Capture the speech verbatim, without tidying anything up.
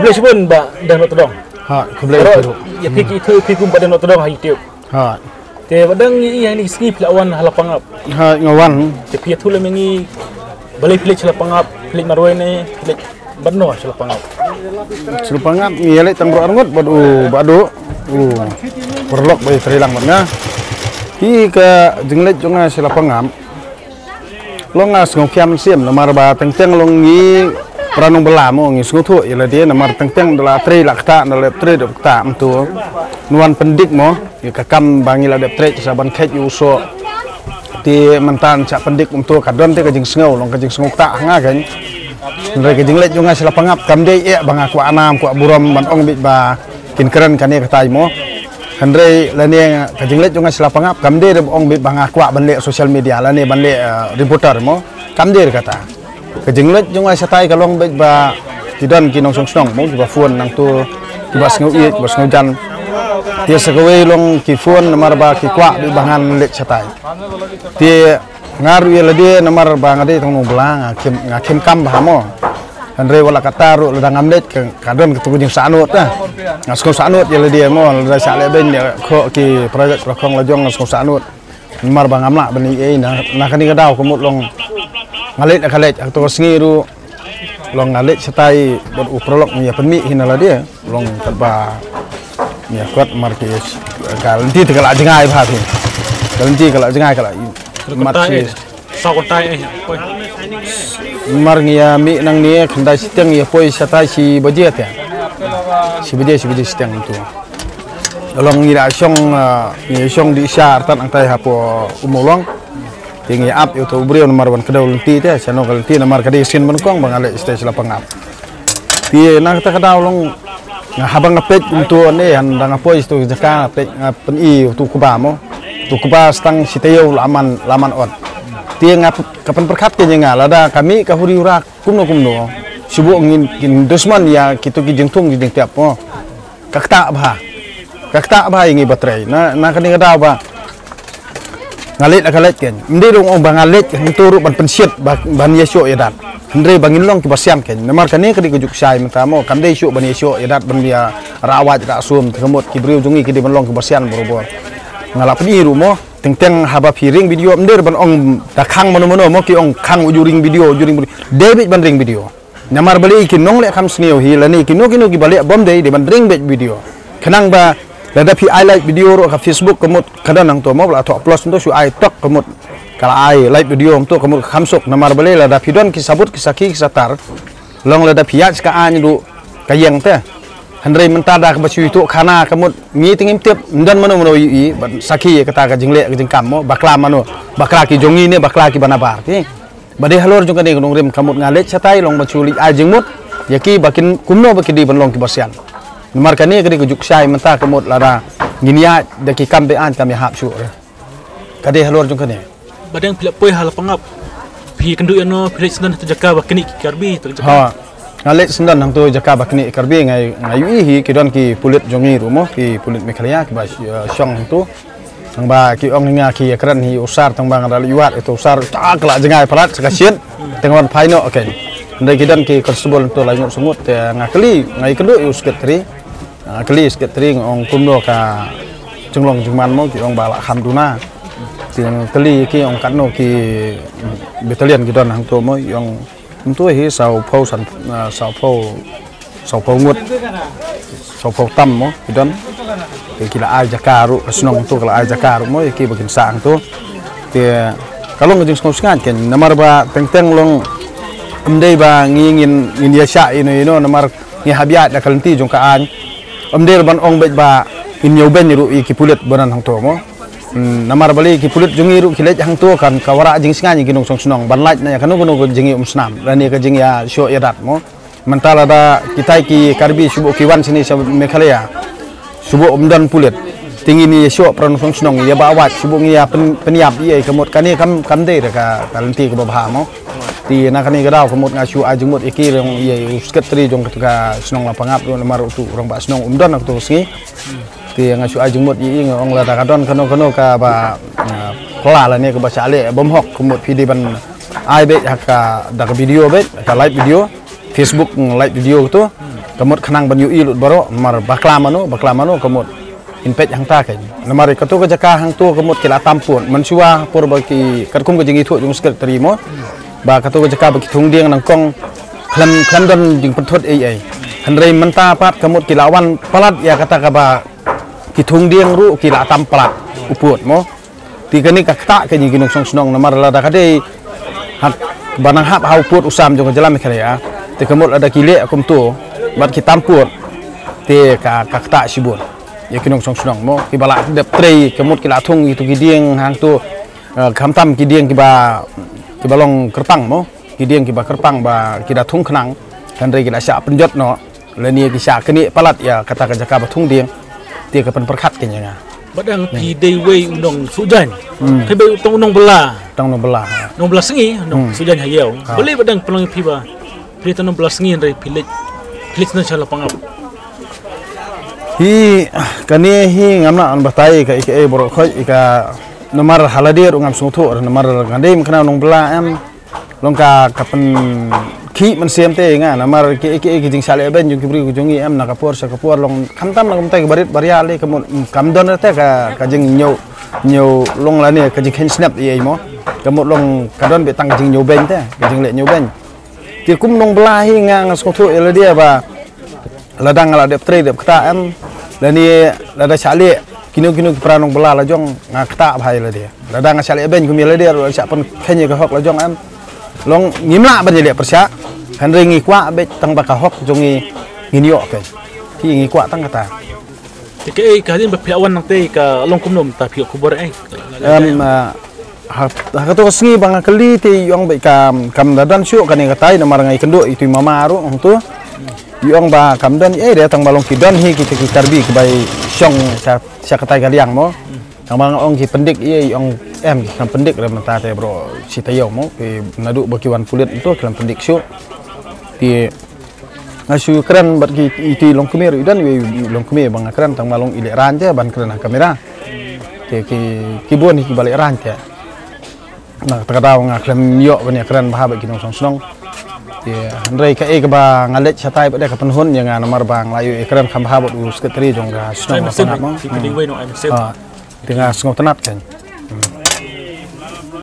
Khublei shibun Bah Dang Noh Tdong. Ha, khublei shibun. Ïa phi ki ithuh phi kum Bah Dang Noh Tdong ha YouTube. Ha. Te Bah Dang, ïa ini sngi phi la wan ha Lapangap. Ha, nga wan. Te phi ïathuh lem ïa ngi balei phi leit sha Lapangap, phi leit marwei ne phi leit bad no sha Lapangap. Sha Lapangap ngi ïa leit tang baroh arngut bad u Bah Duh, u paralok ba ïatreilang bad nga. Hi ka jingleit jong nga sha Lapangap. Long nga sngewkhia mynsiem namar ba teng teng long ngi para nongbylla mo, ngi sngewthuh ïa lade namar teng teng da la trei la ktah, da la trei da ktah mynta. Ngi wan pyndik mo ïa ka kam ba ngi la dep trei sa ban kheit ïa u soh. Te mynta shah pyndik mynta ka don te ka jingsngew, long ka jingsngew ktah ha nga kan. Hynrei ka jingleit jong nga sha Lapangap kam dei eh ba nga kwah nam kwah burom ban ong beit ba kin kren kane katai mo. Hynrei lane ka jingleit jong nga sha Lapangap kam dei re ba ong beit ba nga kwah ban leh social media lane ban leh, eh, reporter mo. Kam dei re kata. Ka jingleit jong nga shatai ka long beit ba ki don ki nongshong shnong mo, kiba phone nangtu, kiba sngew ïeit, kiba sngew jan. Te sa kawei long ki phone namar ba ki kwah beit ba ngan leit shatai. Te nga ruh ïa lade namar ba nga dei tang nongbylla, nga khlem, nga khlem kam bha mo. Hynrei wat la katta ruh lada ngam leit ka, ka don katu ka jingsahnud ah. Nga sngewsahnud ïa lade mo, lada shah leh beiñ ïa khoh ki project rakhong lajong, nga sngewsahnud. Namar ba ngam lah ban ïa, na, na kane ka daw ka mut long nga leit, ka leit, katu ka sngi ruh long nga leit shatai bad u paralok ngi ïa pynmih hi na lade. Long katba ngi ïa kot mar ki ka lynti te ka la jngai bha phi. Ka lynti ka la jngai ka la mat shi. Sa ko tai eh. Mar ngi ïa mih nangne khyndai shiteng ïa poi shatai shi baje te. Shi baje, shi baje shiteng tu. Long ngi la shong, ah, ngi shong di sha artat angtai hapoh u Mawlong. Te ngi ap ïa uto u briew namar ban kdew lynti te, shano ka lynti namar ka dei sien ban kong ba nga leit shatai sha Lapangap. Te na kata ka daw long nga haba nga peit uto ne, haba nga poi shato jaka nga peit nga pyni uto u kba mo. Uto u kba stang shi taïew la man, la man ot. Te nga p-, ka pynpyrkhat ka jong nga lada ka mih ka huri hura kumno kumno. Shu bok ngin kin dusman ïa kito ki jingthung ki jingtep mo. Ka ktah bha. Ka ktah bha ïa ngi ba trei. Na, na kane ka daw ba nga leit la ka leit kein. Ym dei dong ong ba nga leit hangto ruh ban pynshit ba, ban ïa shoh ïa dat. Hynrei ba ngin long kiba sian kein. Namar kane ka dei ka juk shai mynta mo. Kam dei shuh ban ïa shoh ïa dat ban ïa rawat da sum te ka mut ki briew jong ngi ki dei ban long kiba sian barabor. Nga la pyni ruh mo. Teng teng haba phi ring video ym dei ban ong da khang mano mano mo, ki ong khang u ju ring video, u ju ring video. Dei beit ban ring video. Namar balei ki nongleh kham sniew hi lane kino kino kiba leh bym dei, dei ban ring beit video. Khnang ba lada phi ai live video ruh ka Facebook ka mut ka don hangto mo, ba la thoh plus hangto shu ai tok ka mut ka la ai live video hangto ka mut ka kham suk. Namar balei lada phi don ki sabut ki sakhi ki satar, long lada phi ïaid ka aiñ ruh ka ïeng te. Hynrei mynta da kaba shu ïathuh khana ka mut ngi te ngim tip, ym don mano mano ïohi ban sakhi ïa kata ka jingleh ka jingkam mo, bakla mano, bakla ki jong ngi ne bakla kiba nabar ki. Ba dei halor jong kane ka nongrim ka mut nga leit shatai long ban shu leit ai jingmut ïa ki ba kin kumno ba ki dei ban long kiba sian. Namar kane ka dei ka juk shai mynta ka mut lada ngin ïaid da ki kam be-aiñ kam ïahap shuh re. Ka dei halor jong kane. Ba dang phi la poi ha Lapangap. Phi kynduh ïano, phi leit syndon ha tu jaka ba knieh ki Karbi tu jaka. Ha. Nga leit syndon hangto jaka ba knieh ki Karbi, nga, nga ïohi hi ki don ki pulit jong ngi ruh mo, ki pulit Meghalaya kiba, eh, shong hangto. Tang ba ki ong hi nga ki ïa kren hi u sar, tang ba nga da leit wad ïa uto u sar, ta ka la jngai palat sa ka shit. Tang wan phai noh, okay. Hynrei ki don ki constable hangto lai ngut sngut, te nga kylli, nga ïakynduh ïa u secretary. Nga kylli secretary nga ong kumno ka jinglong jingman mo, ki ong ba la kham duna. Te nga kylli ki ong katno ki battalion ki don hangto mo, ki ong Mynta hi saw phew san, ah, saw phew, saw phew ngut, saw phew tam mo, ki don. Te ki la ai jaka ruh, ka shnong tu ka la ai jaka ruh mo, ïa ki ba kin sah hangtu. Te ka long ka jingsngew sngaid kein, namar ba teng teng long ym dei ba ngi ngin, ngin ïa shah ïa no ïa no, namar ngi hap ïaid da ka lynti jong ka aiñ. Ym dei ban ong beit ba ngin ïa beiñ ruh ïa ki pulit ba don hangtu mo. Hmm, namar balei ki pulit jong ngi ruh ki leit hangto kan ka wanrah jingsngaid ïa ki nongshong shnong ban lait na ïa kano kano ka jingïaumsnam lane ka jingïashoh ïadat mo. Mynta lada kitai ki Karbi shu bok ki wan shane sha Meghalaya, shu bok ym don pulit, te ngin ïashoh para nongshong shnong ïa ba wad, shu bok ngi ïa pyn-, pynïap ïa ka mut kane kam, kam dei re ka, ka lynti kaba bha mo. Te na kane ka daw ka mut nga shu ai jingmut ïa ki rong ïa u secretary jong katu ka shnong Lapangap ruh namar utu u rangbah shnong um don ha katu ka sngi. Te nga shu ai jingmut ïa i, nga ong lada ka don kano kano kaba, ah, kylla lane kaba shah leh bym hok ka mut phi dei ban ai beit ha ka, da ka video beit, ka live video, Facebook live video katu. Ka mut khnang ban ïohi lut baroh, namar bakla mano, bakla mano, ka mut in peit hangta kein. Namar kato ka jaka hangto ka mut ki la tam pud. Mynshuwa por ba ki katkum ka jingithuh jong u secretary mo. Ba kato ka jaka ba ki thung dieng nyngkong khlem, khlem don jingpynthut ei ei. Hynrei mynta pat ka mut ki la wan palat ïa kata kaba ki thung dieng ruh ki la tam palat u pud mo. Te kane ka ktah kein ïa ki nongshong shnong namar lada ka dei hap ba nang hap ha u pud u sam jong ka jylla Meghalaya. Te ka mut lada ki leh kumto bad ki tam pud te ka, ka ktah shibun ïa ki nongshong shnong mo, kiba la dep trei, ka mut ki la thung ïa kito ki dieng hangto, eh, khamtam ki dieng kiba, kiba long kyrpang mo, ki dieng kiba kyrpang ba ki da thung khnang, hynrei ki la shah pynjot noh lane ki shah knieh palat ïa kata ka jaka ba thung dieng. Te ka pynpyrkhat kein ïa nga. Ba dang phi dei wei u nongsuh jaiñ. Hmm. Phi bei tang u nongbylla. Tang nongbylla. Nongbylla sngi, nong Hmm. suh jaiñ ha ïew. Ha. Balei ba dang pynlong ïa phi ba phi tang nongbylla sngi hynrei phi leit, phi leit sha la pangap. Hi, kane hi ngam lah ban batai ka, ïa ka, eh, baroh khoit, ïa ka, namar ha lade ruh ngam sngewthuh, namar nga dei mynta nongbylla em. Long ka, ka pynkhih mynsiem te nga, namar ki, ki, ki jingshah leh beiñ jong ki briew jong ngi em, na ka por sha ka por long, khamtam na kumta ki barit baria lei ka mut, mm, kam don te ka, ka jingñiew, ñiew long lane ka jingkheiñ snep ïa mo. Ka mut long ka don beit tang ka jingñiew beiñ te, ka jingleh ñiew beiñ. Te kum nongbylla hi nga, nga sngewthuh ïa lade ba lada nga la dep trei dep ktah em, lane lada shah leh kino kino ki para nongbylla la jong nga ktah bha ïa lade. Lada nga shah leh beiñ kum ïa lade ruh la shah pynkheiñ ïa ka hok la jong em. Long ngim lah ban ïaleh pyrshah, hynrei ngi kwah beit tang ba ka hok jong ngi ngin ïoh kein. Te ngi kwah tang kata. Te kaei ka hadien ba phi la wan nangtei ka long kumno, mynta phi ïoh khubor ei? Em, ah, ha, ha kato ka sngi ba nga kylli te i ong beit kam, kam da don shuh kane katai, namar nga ïakynduh ïa itu i mama ruh hangto. I ong ba kam don ei re, tang ba long ki don hi kita ki Karbi kiba shong sha, sha katai ka liang mo. Tang ba nga ong ki pyndik ei, i ong em, ki khlem pyndik re mynta te baroh shi taïew mo, ki naduh ba ki wan pulit hangto ki khlem pyndik shuh. Te nga shu kren bad ki, itu i longkmie ruh i don, i longkmie ba nga kren, tang ba long i lehraiñ te ban kren ha kamera. Te ki, ki bun hi kiba lehraiñ te. Na kata ka daw nga khlem ïoh ban ïakren bha bad ki nongshong shnong. Te hynrei kaei kaba nga leit shatai bad ka pynhun ïa nga namar ba nga la ïoh ïakren kham bha bad u secretary jong ka shnong. Ai, Lapangap mo. Ki kyndiah wei no, ai, mynsiem. Ah, te nga sngewtynnat kein.